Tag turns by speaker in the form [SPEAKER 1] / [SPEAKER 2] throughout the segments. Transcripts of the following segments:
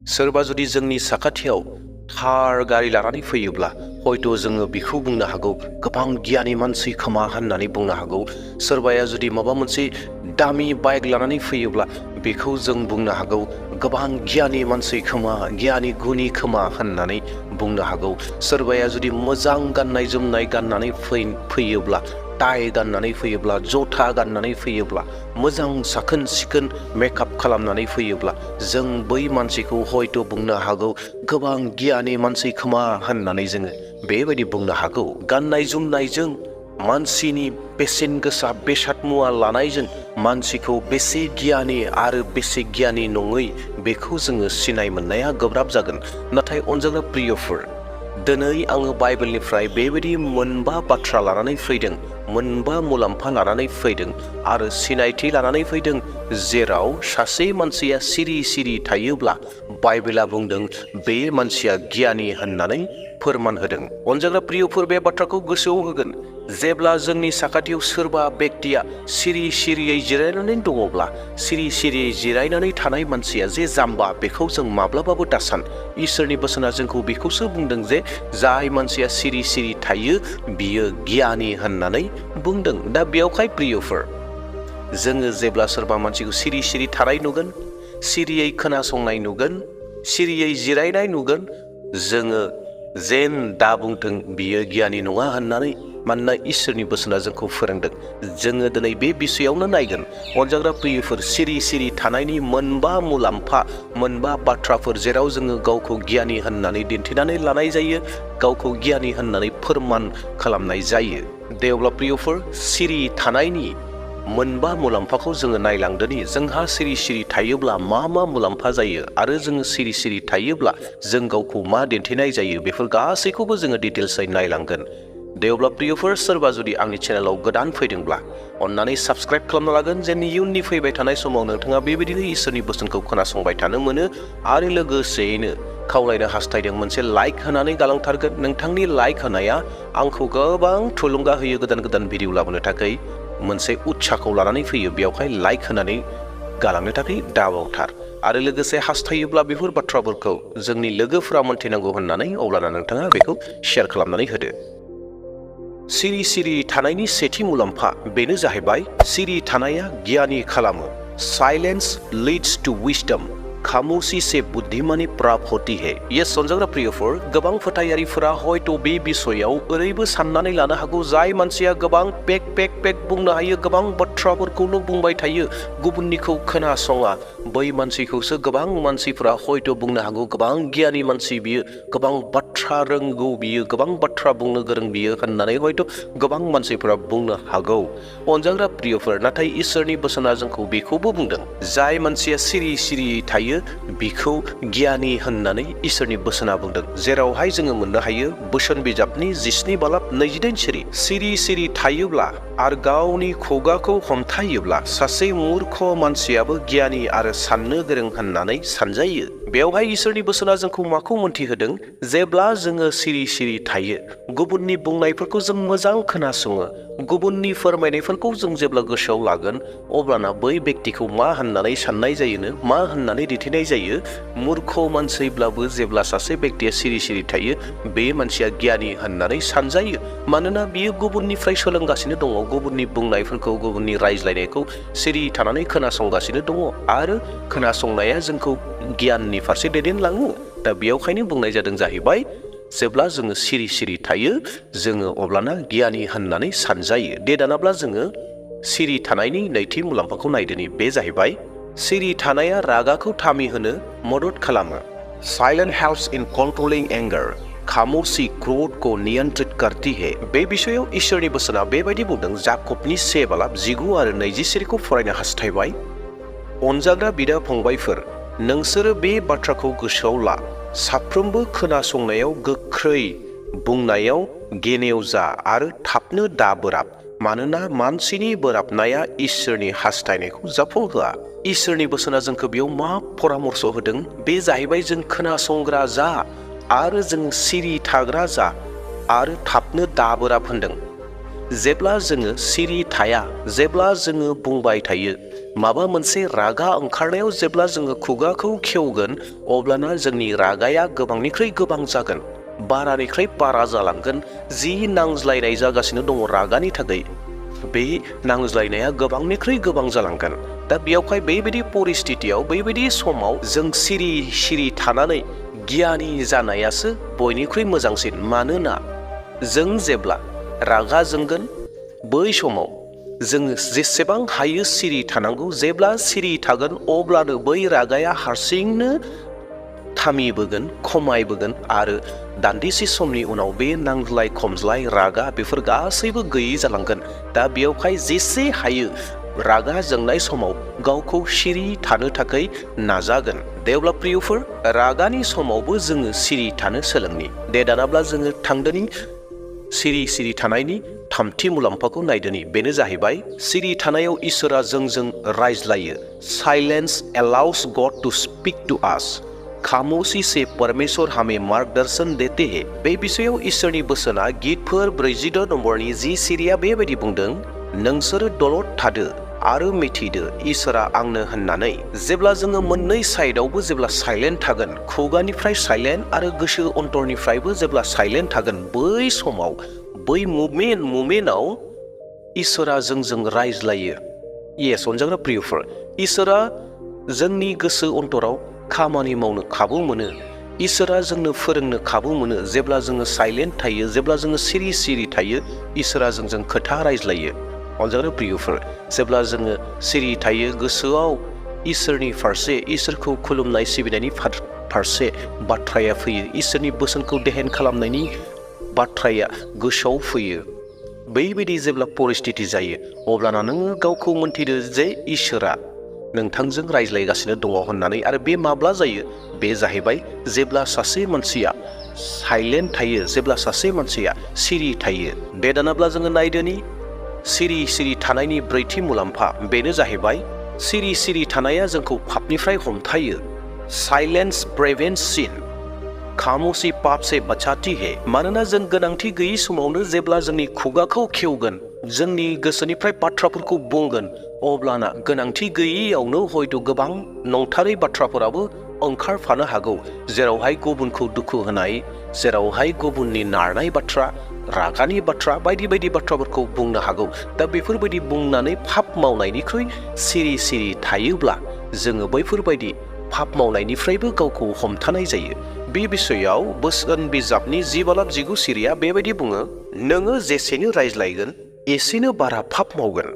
[SPEAKER 1] सोरबा जुदि जोंनि साखाथियाव थार गारि लानानै फैयोब्ला हयथ' जोङो बेखौ बुंनो हागौ गोबां गियानि मानसि खोमा होननानै बुंनो हागौ। सोरबाया जुदि माबा मोनसे दामि बाइक लानानै फैयोब्ला बेखौ जों बुंनो हागौ गोबां गियानि मानसि खोमा, गियानि गुनि खोमा होननानै बुंनो हागौ। सोरबाया जुदि मोजां गाननाय जोमनाय गाननानै फैयोब्ला, टाइ गाननानै फैयोब्ला, जथा गाननानै फैयोब्ला, मोजां साखोन सिखोन मेकआप खालामनानै फैयोब्ला जों बै मानसिखौ हयथ' बुंनो हागौ गोबां गियानि मानसि खोमा होननानै जोङो बेबायदि बुंनो हागौ। गाननाय जोमनायजों, मानसिनि बेसेन गोसा बेसाद मुवा लानायजों मानसिखौ बेसे गियानि आरो बेसे गियानि नङै बेखौ जोङो सिनाय मोननाया गोब्राब जागोन। नाथाय अनजाग्रा प्रियफोर, दिनै आङो बाइबेलनिफ्राय बेबायदि मोनबा बाथ्रा लानानै फैदों, मोनबा मुलाम्फा लानानै फैदों आरो सिनायथि लानानै फैदों जेराव सासे मानसिया सिरि सिरि थायोब्ला बाइबेला बुंदों बे मानसिया गियानि होननानै फोरमान होदों। अनजाग्रा प्रियफोर, बे बाथ्राखौ गोसोआव होगोन जेब्ला जोंनि साखाथियाव सोरबा बेक्तिया सिरि सिरियै जिरायनानै दङब्ला, सिरि सिरियै जिरायनानै थानाय मानसिया जे जाम्बा बेखौ जों माब्लाबाबो दासान। इसोरनि बोसोना जोंखौ बेखौसो बुंदों जे जाय मानसिया सिरि सिरि थायो बियो गियानि होननानै बुंदों। दा बेयावहाय प्रियफोर, जोङो जेब्ला सोरबा मानसिखौ सिरि सिरि थानाय नुगोन, सिरियै खोनासंनाय नुगोन, सिरियै जिरायनाय नुगोन, जोङो जेन दा बुंथों बियो गियानि नङा होननानै, मानोना इसोरनि बोसोना जोंखौ फोरोंदों। जोङो दिनै बे बिसयावनो नायगोन अनजाग्रा प्रियफोर, सिरि सिरि थानायनि मोनबा मुलाम्फा, मोनबा बाथ्राफोर जेराव जोङो गावखौ गियानि होननानै दिन्थिनानै लानाय जायो, गावखौ गियानि होननानै फोरमान खालामनाय जायो। दे अब्ला प्रियफोर, सिरि थानायनि मोनबा मुलाम्फाखौ जोङो नायलांदोनि। जोंहा सिरि सिरि थायोब्ला मा मा मुलाम्फा जायो आरो जोङो सिरि सिरि थायोब्ला जों गावखौ मा दिन्थिनाय जायो, बेफोर गासैखौबो जोङो डिटेल्सै नायलांगोन। दे अब्ला प्रियफोर, सोरबा जुदि आंनि चेनेलाव गोदान फैदोंब्ला अन्नानै साबस्क्राइब खालामना लागोन जेन इयुननि फैबाय थानाय समाव नोंथाङा बेबायदिनो इसोरनि बोसोनखौ खोनासंबाय थानो मोनो। आरो लोगोसेयैनो खावलायनो हास्थायदों मोनसे लाइक होनानै गालांथारगोन। नोंथांनि लाइक होनाया आंखौ गोबां थुलुंगा होयो गोदान गोदान भिडिअ लाबोनो थाखाय, मोनसे उत्साहखौ लानानै फैयो। बेयावहाय लाइक होनानै गालांनो थाखाय दाबावथार। आरो लोगोसे हास्थायोब्ला बेफोर बाथ्राफोरखौ जोंनि लोगोफोरा मोन्थिनांगौ होननानै अब्लाना नोंथाङा बेखौ शेयार खालामनानै होदो। सिरि सिरि थानायनि सेथि मुलाम्फा बेनो जाहैबाय सिरि थानाया गियानि खालामो। साइलेंस लीड्स टू विजडम, खामोशी से बुद्धिमानी प्राप्त होती है। यस अनजाग्रा प्रियफोर, गोबां फोथायारिफोरा हयथ' बे बिसयाव ओरैबो साननानै लानो हागौ जाय मानसिया गोबां पेक पेक पेक बुंनो हायो, गोबां बाथ्राफोरखौल' बुंबाय थायो, गुबुननिखौ खोनासङा, बै मानसिखौसो गोबां मानसिफोरा हयथ' बुंनो हागौ गोबां गियानि मानसि बियो, गोबां बाथ्रा रोंगौ बियो, गोबां बाथ्रा बुंनो गोरों बियो होननानै हयथ' गोबां मानसिफोरा बुंनो हागौ। अनजाग्रा प्रियफोर, नाथाय इसोरनि बोसोना जोंखौ बेखौबो बुंदों जाय मानसिया सिरि सिरि थायो बिखौ गियानि होननानै इसोरनि बोसोना बुंदों। जेरावहाय जोङो मोननो हायो बोसोन बिजाबनि 17:28 सिरि। सिरि सिरि थायोब्ला आरो गावनि खुगाखौ हमथायोब्ला सासे मूर्ख मानसियाबो गियानि आरो साननो गोरों होननानै सानजायो। बेवहाय इसोरनि बोसोना जोंखौ माखौ मोन्थिहोदों? जेब्ला जोङो सिरि सिरि थायो, गुबुननि बुंनायफोरखौ जों मोजां खोनासङो, गुबुननि फोरमायनायफोरखौ जों जेब्ला गोसोआव लागोन, अब्लाना बै बेक्तिखौ मा होननानै साननाय जायोनो, मा होननानै दिन्थिनाय जायो? मूर्ख मानसिब्लाबो जेब्ला सासे बेक्तिया सिरि सिरि थायो बे मानसिया गियानि होननानै सानजायो। मानोना बियो गुबुननिफ्राय सोलोंगासिनो दङ, गुबुननि बुंनायफोरखौ, गुबुननि रायज्लायनायखौ सिरि थानानै खोनासंगासिनो दङ आरो खोनासंनाया जोंखौ गियाननि फारसे दैदेनलाङो। दा बेयावखायनो बुंनाय जादों जाहैबाय जेब्ला जोङो सिरि सिरि थायो जोङो अब्लाना गियानि होननानै सानजायो। दे दानाब्ला जोङो सिरि थानायनि नैथि मुलाम्फाखौ नायदोनि। बे जाहैबाय सिरि थानाया रागाखौ थामि होनो मदद खालामो। Silent helps in controlling anger, खामोशी क्रोध को नियंत्रित करती है। बे बिषयाव इसोरनि बोसोना बेबायदि बुंदों। जाकबनि 1:19 आरो 20 सिरिखौ फरायनो हास्थायबाय। अनजाग्रा बिदा फंबायफोर, नोंसोरो बे बाथ्राखौ गोसोआव ला, साफ्रोमबो खोनासंनायाव गोख्रै, बुंनायाव गेनेव जा आरो थाबनो दा बोराब, मानोना मानसिनि बोराबनाया इसोरनि हास्थायनायखौ जाफुंहोआ। इसोरनि बोसोना जोंखौ बेयाव मा परामर्श होदों? बे जाहैबाय जों खोनासंग्रा जा आरो जों सिरि थाग्रा जा आरो थाबनो दा बोराब होनदों। जेब्ला जोङो सिरि थाया, जेब्ला जोङो बुंबाय थायो, माबा मोनसे रागा ओंखारनायाव जेब्ला जोङो खुगाखौ खेवगोन अब्लाना जोंनि रागाया गोबांनिख्रुइ गोबां जागोन, बारानिख्रुइ बारा जालांगोन। जि नांज्लायनाय जागासिनो दङ रागानि थाखाय बे नांज्लायनाया गोबांनिख्रुइ गोबां जालांगोन। दा बेयावहाय बेबायदि परिस्थितियाव बेबायदि समाव जों सिरि सिरि थानानै गियानि जानायासो बयनिख्रुइ मोजांसिन। मानोना जों जेब्ला रागा जोंगोन बै समाव जोङो जेसेबां हायो सिरि थानांगौ। जेब्ला सिरि थागोन अब्लानो बै रागाया हारसिंनो थामिबोगोन, खमायबोगोन आरो दान्दिसे समनि उनाव बे नांज्लाय खमज्लाय रागा बेफोर गासैबो गैयै जालांगोन। दा बेयावहाय जेसे हायो रागा जोंनाय समाव गावखौ सिरि थानो थाखाय नाजागोन। देवब्ला प्रियफोर, रागानि समावबो जोङो सिरि थानो सोलोंनि। दे दानाब्ला जोङो थांदोनि सिरि सिरि थानायनि थामथि मुलाम्फाखौ नायदोनि। बेनो जाहैबाय सिरि थानायाव इसोरा जोंजों रायज्लायो। साइलेंस एलाउस गड टू स्पीक टू आस। खामोशी से परमेश्वर हमें मार्गदर्शन देते हैं। बे बिषयाव इसोरनि बोसोना गीतफोर 46 नम्बरनि 10 सिरिया बेबायदि बुंदों, नोंसोरो दलद थादो आरो मिथिदो इसोरा आंनो होननानै। जेब्ला जोङो मोननै साइडआवबो जेब्ला साइलेन्ट थागोन, खुगानिफ्राय साइलेन्ट आरो गोसो अन्तरनिफ्रायबो जेब्ला साइलेन्ट थागोन, बै समाव बै मुभमेन्टआव इसोरा जोंजों रायज्लायो। येस अनजाग्रा प्रियफोर, इसोरा जोंनि गोसो अन्तराव खामानि मावनो खाबु मोनो। इसोरा जोंनो फोरोंनो खाबु मोनो। जेब्ला जोङो साइलेन्ट थायो, जेब्ला जोङो सिरि सिरि थायो, इसोरा जोंजों खोथा रायज्लायो। अनजाग्रा प्रियफोर, जेब्ला जोङो सिरि थायो गोसोआव इसोरनि फारसे, इसोरखौ खुलुमनाय सिबिनायनि फारसे बाथ्राया फैयो। इसोरनि बोसोनखौ देहेन खालामनायनि बाथ्राया गोसोआव फैयो। बैबायदि जेब्ला परिस्थिति जायो अब्लाना नोङो गावखौ मोनथिदो जे इसोरा नोंथांजों रायज्लायगासिनो दङ होननानै। आरो बे माब्ला जायो? बे जाहैबाय जेब्ला सासे मानसिया साइलेन्ट थायो, जेब्ला सासे मानसिया सिरि थायो। बे दानाब्ला जोङो नायदोनि सिरि सिरि थानायनि ब्रैथि मुलाम्फा। बेनो जाहैबाय सिरि सिरि थानाया जोंखौ पापनिफ्राय हमथायो। साइलेन्स प्रिवेन्ट्स सिन। खामोशी पाप से बचाती है। मानोना जों गोनांथि गैयै समावनो जेब्ला जोंनि खुगाखौ खेवगोन, जोंनि गोसोनिफ्राय बाथ्राफोरखौ बुंगोन, अब्लाना गोनांथि गैयैयावनो हयथ' गोबां नंथारै बाथ्राफोराबो ओंखारफानो हागौ। जेरावहाय गुबुनखौ दुखु होनाय, जेरावहाय गुबुननि नारनाय बाथ्रा, रागानि बाथ्रा, बायदि बायदि बाथ्राफोरखौ बुंनो हागौ। दा बेफोरबायदि बुंनानै पाप मावनायनिख्रुइ सिरि सिरि थायोब्ला जोङो बैफोरबायदि पाप मावनायनिफ्रायबो गावखौ हमथानाय जायो। बे बिषयाव बोसोन बिजाबनि 10-9 सिरिया बेबायदि बुङो, नोङो जेसेनो रायज्लायगोन एसेनो बारा पाप मावगोन।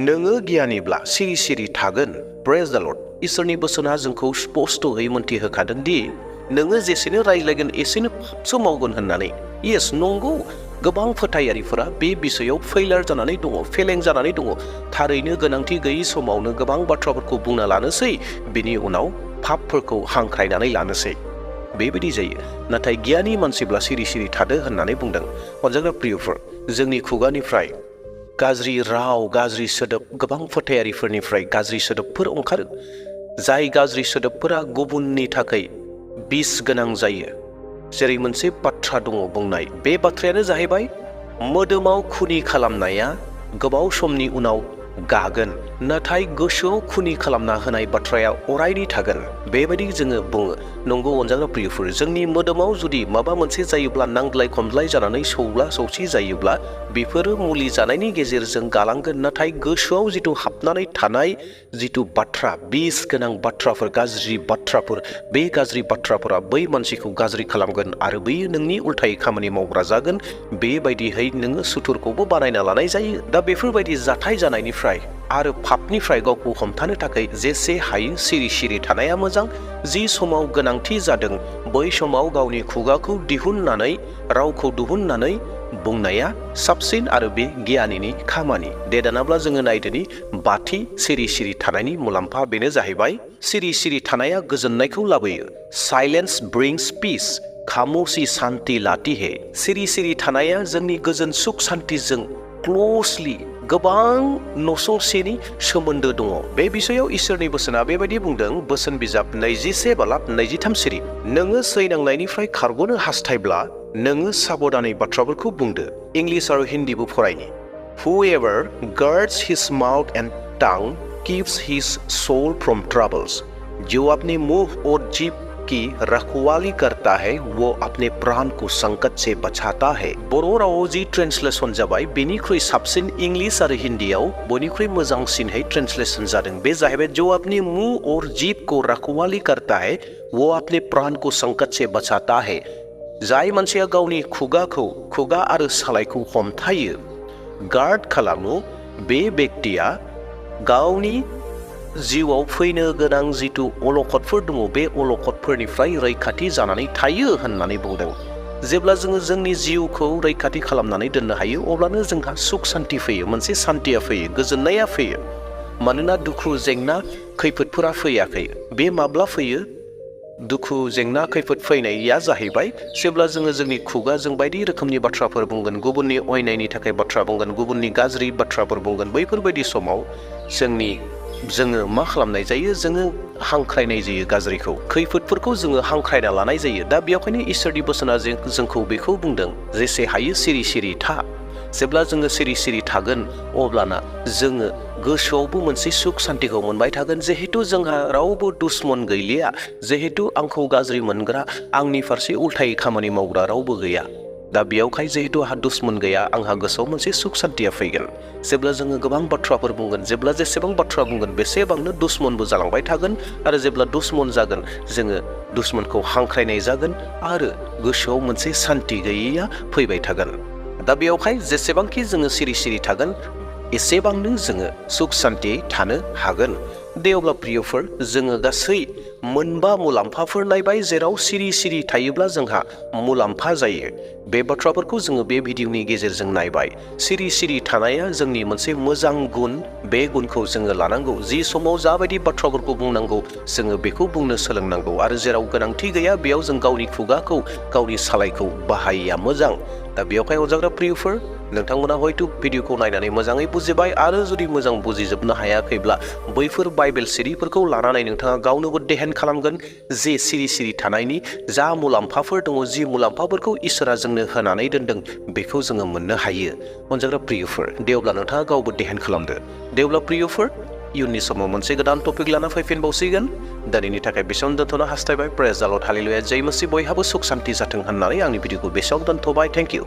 [SPEAKER 1] नोङो गियानिब्ला सिरि सिरि थागोन। प्रेज द लर्ड। इसोरनि बोसोना जोंखौ स्पष्टयै मोनथिहोखादों दि नोङो जेसेनो रायज्लायगोन एसेनो पापसो मावगोन होननानै। येस नंगौ, गोबां फोथायारिफोरा बे बिषयाव फेलार जानानै दङ, फेलें जानानै दङ। थारैनो गोनांथि गैयै समावनो गोबां बाथ्राफोरखौ बुंना लानोसै, बिनि उनाव पापफोरखौ हांख्रायनानै लानोसै। बेबायदि जायो। नाथाय गियानि मानसिब्ला सिरि सिरि थादो होननानै बुंदों। अनजाग्रा प्रियफोर, जोंनि खुगानिफ्राय गाज्रि राव, गाज्रि सोदोब, गोबां फोथायारिफोरनिफ्राय गाज्रि सोदोबफोर ओंखारो। जाय गाज्रि सोदोबफोरा गुबुननि थाखाय बिस गोनां जायो। जेरै मोनसे बाथ्रा दङ बुंनाय, बे बाथ्रायानो जाहैबाय मोदोमाव खुनि खालामनाया गोबाव समनि उनाव गागोन, नाथाय गोसोआव खुनि खालामना होनाय बाथ्राया अरायनि थागोन। बेबायदि जोङो बुङो। नंगौ अनजाग्रा प्रियफोर, जोंनि मोदोमाव जुदि माबा मोनसे जायोब्ला, नांज्लाय खमज्लाय जानानै सौला सौसि जायोब्ला बेफोरो मुलि जानायनि गेजेरजों गालांगोन। नाथाय गोसोआव जिथु हाबनानै थानाय जिथु बाथ्रा, बिस गोनां बाथ्राफोर, गाज्रि बाथ्राफोर, बे गाज्रि बाथ्राफोरा बै मानसिखौ गाज्रि खालामगोन आरो बैयो नोंनि उल्थायै खामानि मावग्रा जागोन। बेबायदिहै नोङो सुथुरखौबो बानायना लानाय जायो। दा बेफोरबायदि जाथाय जानायनिफ्राय आरो पापनिफ्राय गावखौ हमथानो थाखाय जेसे हायो सिरि सिरि थानाया मोजां। जि समाव गोनांथि जादों बै समाव गावनि खुगाखौ दिहुननानै, रावखौ दिहुननानै बुंनाया साबसिन आरो बे गियानिनि खामानि। दे दानाब्ला जोङो नायदोनि बाथि सिरि सिरि थानायनि मुलाम्फा। बेनो जाहैबाय सिरि सिरि थानाया गोजोननायखौ लाबोयो। साइलेन्स ब्रिंस पिस। खामोशी शान्ति लाती है। सिरि सिरि थानाया जोंनि गोजोन सुख सान्तिजों क्ल'सलि गोबां नसुंसेनि सोमोन्दो दङ। बे बिषयाव इसोरनि बोसोना बेबायदि बुंदों, बोसोन बिजाब 21-23 सिरि। नोङो सैनांनायनिफ्राय खारग'नो हास्थायब्ला नोङो साबधानै बाथ्राफोरखौ बुंदो। इंलिस आरो हिन्दीबो फरायनि। Whoever guards his mouth and tongue keeps his soul from troubles. जो अपने मुंह और जीभ की रखवाली करता है वो अपने प्राण को संकट से बचाता है। बर' रावाव जि ट्रेन्सलेसन जाबाय बेनिख्रुइ साबसिन इंग्लिश आरो हिन्दीयाव बयनिख्रुइ मोजांसिनहै ट्रेन्सलेसन जादों। बे जाहैबाय जो अपने मुंह और जीभ को रखवाली करता है वो अपने प्राण को संकट से बचाता है। जाय मानसिया गावनि खुगा आरो सालायखौ हमथायो, गार्ड खालामो, बे बेक्तिया गावनि जिउआव फैनो गोनां जिथु अलखदफोर दङ बे अलखदफोरनिफ्राय रैखाथि जानानै थायो होननानै बुंदों। जेब्ला जोङो जोंनि जिउखौ रैखाथि खालामनानै दोननो हायो अब्लानो जोंहा सुख सान्ति फैयो, मोनसे सान्तिया फैयो, गोजोननाया फैयो। मानोना दुखु जेंना खैफोदफोरा फैयाखै। बे माब्ला फैयो? दुखु जेंना खैफोद फैनाया जाहैबाय जेब्ला जोङो जोंनि खुगाजों बायदि रोखोमनि बाथ्राफोर बुंगोन, गुबुननि अयनायनि थाखाय बाथ्रा बुंगोन, गुबुननि गाज्रि बाथ्राफोर बुंगोन, बैफोरबायदि समाव जोङो मा खालामनाय जायो? जोङो हांख्रायनाय जायो गाज्रिखौ, खैफोदफोरखौ जोङो हांख्रायना लानाय जायो। दा बेयावखायनो इसोरनि बोसोना जोंखौ बेखौ बुंदों, जेसे हायो सिरि सिरि था। जेब्ला जोङो सिरि सिरि थागोन अब्लाना जोङो गोसोआवबो मोनसे सुख सान्तिखौ मोनबाय थागोन। जिहेतु जोंहा रावबो दुश्मन गैलिया, जिहेतु आंखौ गाज्रि मोनग्रा, आंनि फारसे उल्थायै खामानि मावग्रा रावबो गैया। दा बेयावखाय जिहेतु आंहा दुश्मन गैया, आंहा गोसोआव मोनसे सुख सान्तिया फैगोन। जेब्ला जोङो गोबां बाथ्राफोर बुंगोन, जेब्ला जेसेबां बाथ्रा बुंगोन बेसेबांनो दुश्मनबो जालांबाय थागोन, आरो जेब्ला दुश्मन जागोन जोङो दुश्मनखौ हांख्रायनाय जागोन आरो गोसोआव मोनसे सान्ति गैयैया फैबाय थागोन। दा बेयावखाय जेसेबांखि जोङो सिरि सिरि थागोन एसेबांनो जोङो सुख सान्तियै थानो हागोन। दे अब्ला प्रियफोर जोङो गासै मोनबा मुलाम्फाफोर नायबाय जेराव सिरि सिरि थायोब्ला जोंहा मुलाम्फा जायो। बे बाथ्राफोरखौ जोङो बे भिडिअनि गेजेरजों नायबाय। सिरि सिरि थानाया जोंनि मोनसे मोजां गुन, बे गुनखौ जोङो लानांगौ। जि समाव जाबायदि बाथ्राफोरखौ बुंनांगौ जोङो बेखौ बुंनो सोलोंनांगौ, आरो जेराव गोनांथि गैया बेयाव जों गावनि खुगाखौ, गावनि सालायखौ बाहायिया मोजां। दा बेयावहाय अनजाग्रा प्रियफोर नोंथांमोना हयथ' भिडिअखौ नायनानै मोजाङै बुजिबाय, आरो जुदि मोजां बुजिजोबनो हायाखैब्ला बैफोर बाइबेल सिरिफोरखौ लानानै नोंथाङा गावनोबो देहेन खालामगोन जे सिरि सिरि थानायनि जा मुलाम्फाफोर दङ, जि मुलाम्फाफोरखौ इसोरा जोंनो होनानै दोनदों बेखौ जोङो मोननो हायो। अनजाग्रा प्रियफोर दे अब्ला नोंथाङा गावबो देहेन खालामदो। दे अब्ला प्रियफोर इयुननि समाव मोनसे गोदान टपिक लाना फैफिनबावसिगोन। दिनैनि थाखाय बेसेयावनो दोनथ'नो हास्थायबाय। प्रेज द लर्ड, हालेलुया, जय मसीह, बयहाबो सुख सान्ति जाथों होननानै आंनि भिडिअखौ बेसेयावनो दोनथ'बाय। Thank you.